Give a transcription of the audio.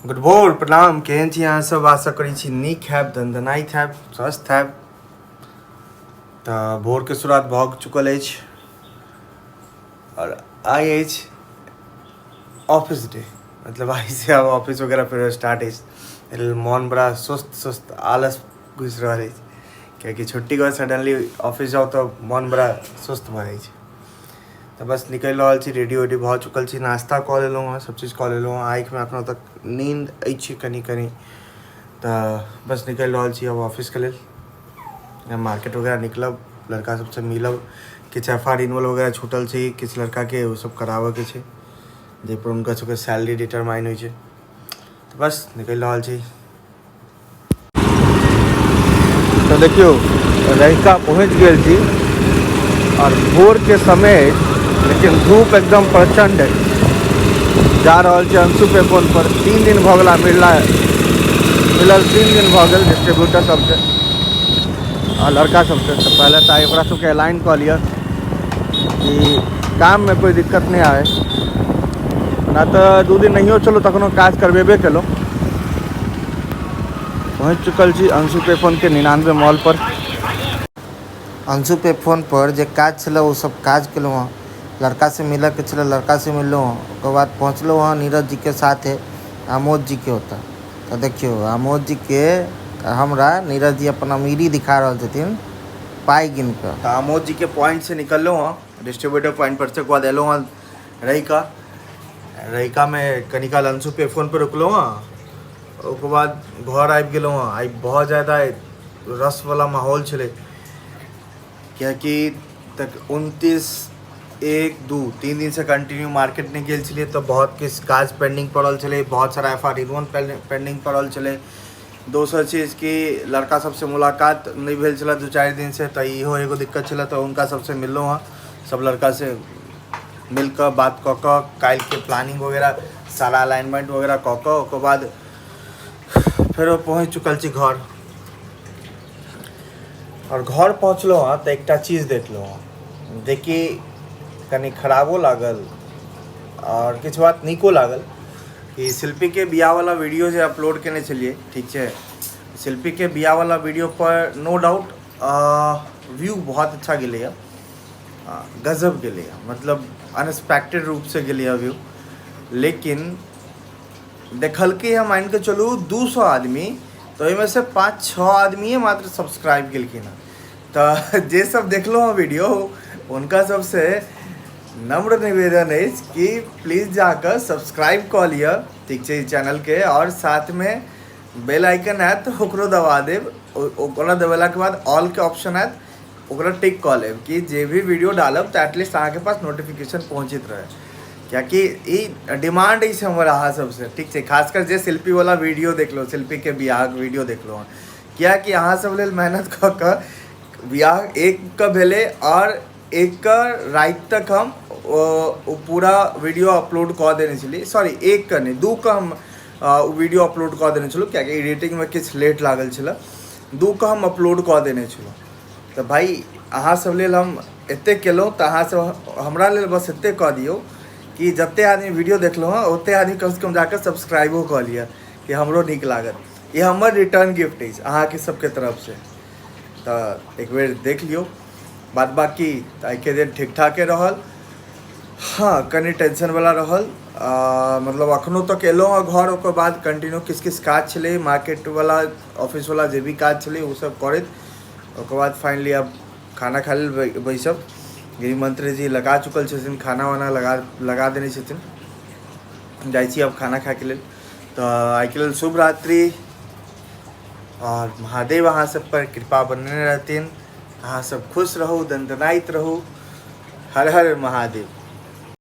Good भोर, प्रणाम। केहन छी अहाँ सब? आशा करै छी नीक हैब, दनदनाइत हैब, स्वस्थ हैब। तऽ भोरके शुरुआत भऽ चुकल अछि आओर आइ अछि ऑफिस डे, मतलब आइसँ आब ऑफिस वगैरह फेरो स्टार्ट अछि। एहि लेल मोन बड़ा सुस्त सुस्त आलस घुसि रहल अछि, कियाकि छुट्टीके बाद सडनली ऑफिस जाउ तऽ मोन बड़ा सुस्त भऽ जाइ छै। तऽ बस निकलि रहल छी, रेडी वेडी भऽ चुकल छी, नाश्ता कऽ लेलहुँ हँ, सब चीज कऽ लेलहुँ हँ। आँखिमे एखनो तक नींद अछि कनि कनि। तऽ बस निकलि रहल छी अब ऑफिसके लेल। मार्केट वगैरह निकलब, लड़का सबसँ मिलब, किछु एफ आर रिन्यूअल वगैरह छूटल छै किछु लड़काके, ओ सब कराबऽके छै, जाहिपर हुनका सबके सैलरी डिटरमाइन होइ छै। तऽ बस निकलि रहल छी। तऽ देखियौ, रहिका पहुँच गेल छी और भोर के समय अछि, लेकिन धूप एकदम प्रचंड अछि। जा रहल छी अंशु पे फोन पर। 3 दिन भऽ गेला मिलला, मिलल 3 दिन भऽ गेल डिस्ट्रीब्यूटर सबसे आ लड़का सबसे। तऽ पहले तऽ आइ ओकरा सबके अलाइन कऽ लिअ कि काममे कोइ दिक्कत नहि आवे ना। तऽ 2 दिन नहियो चलू तखनो काज करबेबे केलहुँ। पहुँच चुकल छी अंशु पे फोनके 99 मॉल पर। अंशु पे फोन पर जे काज छलै, ओ सब काज केलहुँ हँ। लड़कासँ मिलऽके छलै, लड़कासँ मिललहुँ हँ। ओकर बाद पहुँचलहुँ हँ नीरज जीके साथे आमोद जीके ओतऽ। तऽ देखियौ, आमोद जीके हमरा नीरज जी अपन अमीरी दिखा रहल छथिन पाइ गिन कऽ। तऽ आमोद जीके पॉइंटसँ निकललहुँ हँ, डिस्ट्रीब्यूटर पॉइंट पर से। ओकर बाद एलहुँ हँ रहिका। रहिकामे कनी काल अंशु पे फोन पर रुकलहुँ हँ, ओकर बाद घर आबि गेलहुँ हँ। आइ बहुत ज्यादा रसवला माहौल छलै, कियाकि तक 29, 1, 2, 3 दिनसँ कंटिन्यू मार्केट नहि गेल छलियै, तऽ बहुत किछु काज पेंडिंग पड़ल छलै, बहुत सारा एफ आर रिन्यूअल पेंडिंग पड़ल छलै। दोसर चीज कि लड़का सबसँ मुलाकात नहि भेल छलै 2-4 दिनसँ, तऽ इहो एगो दिक्कत छलै। तऽ हुनका सबसँ मिललहुँ हँ। सब लड़कासँ मिल कऽ, बात कऽ कऽ, काल्हिके प्लानिंग वगैरह सारा अलाइनमेंट वगैरह कऽ कऽ, ओकर बाद फेरो पहुँच चुकल छी घर। आओर घर पहुँचलहुँ हँ तऽ एकटा चीज देखलहुँ हँ, जेकि कनि खराबो लागल आओर किछु बात नीको लागल, कि शिल्पीके बियाहवला वीडियो जे अपलोड केने छलियै, ठीक छै, शिल्पीके बियाहवला वीडियो पर नो डाउट व्यू बहुत अच्छा गेलैए, गजब गेलैए, मतलब अनएक्सपेक्टेड रूपसँ गेलैए व्यू। लेकिन देखलकै हँ, मानि कऽ चलू 200 आदमी, तऽ ओहिमे से 5-6 आदमिए मात्र सब्सक्राइब केलखिन हँ। तऽ जे सब देखलहुँ हँ वीडियो, हुनका सबसँ नम्र निवेदन अछि कि प्लीज जाकऽ सब्सक्राइब कऽ लिअ, ठीक छै, ई चैनलके, आओर साथमे बेल आइकन आयत तऽ ओकरो दबा देब। ओकरा दबेलाके बाद ऑलके ऑप्शन आयत, ओकरा टिक कऽ लेब कि जे भी वीडियो डालब तऽ एटलीस्ट अहाँके पास नोटिफिकेशन पहुँचैत रहै, कियाकि ई डिमांड अछि हमर अहाँ सबसँ, ठीक छै? खासकर जे शिल्पीवला वीडियो देखलहुँ, शिल्पीके बियाहके वीडियो देखलहुँ हँ, कियाकि अहाँ सब लेल मेहनत कऽ कऽ बियाह एकके भेलै आओर एकके राति तक हम ओ पूरा वीडियो अपलोड कऽ देने छलियै। सॉरी, एकके नहि, 2के हम ओ वीडियो अपलोड कऽ देने छलहुँ, कियाकि एडिटिंगमे किछु लेट लागल छलै। 2के हम अपलोड कऽ देने छलहुँ। तऽ भाइ, अहाँ सब लेल हम एतेक केलहुँ, तऽ अहाँ सब हमरा लेल बस एतेक कऽ दियौ कि जतेक आदमी वीडियो देखलहुँ हँ, ओतेक आदमी कमसँ कम जाकऽ सब्सक्राइबो कऽ लिअ, कि हमरो नीक लागत। ई हमर रिटर्न गिफ्ट अछि अहाँके सबके तरफसँ। तऽ एक बेर देख लियौ। बाद बाकी तऽ आइके दिन ठीक ठाके रहल। हँ, कनि टेंशनवला रहल। मतलब अखनो तक एलहुँ हँ घर, ओकर बाद कंटिन्यू किछु किछु काज छलै, मार्केटवला, ऑफिसवला जे भी काज छलै, ओसभ करैत, ओकर बाद फाइनली आब खाना खा लेल बैसब। गृहमंत्री जी लगा चुकल छथिन, खाना वाना लगा लगा देने छथिन। जाइ छी आब खाना खायके लेल। तऽ आइके लेल शुभ रात्रि आओर महादेव अहाँ सब पर कृपा बनेने रहथिन। अहाँ सब खुश रहू, दनदनाइत रहू। हर हर महादेव।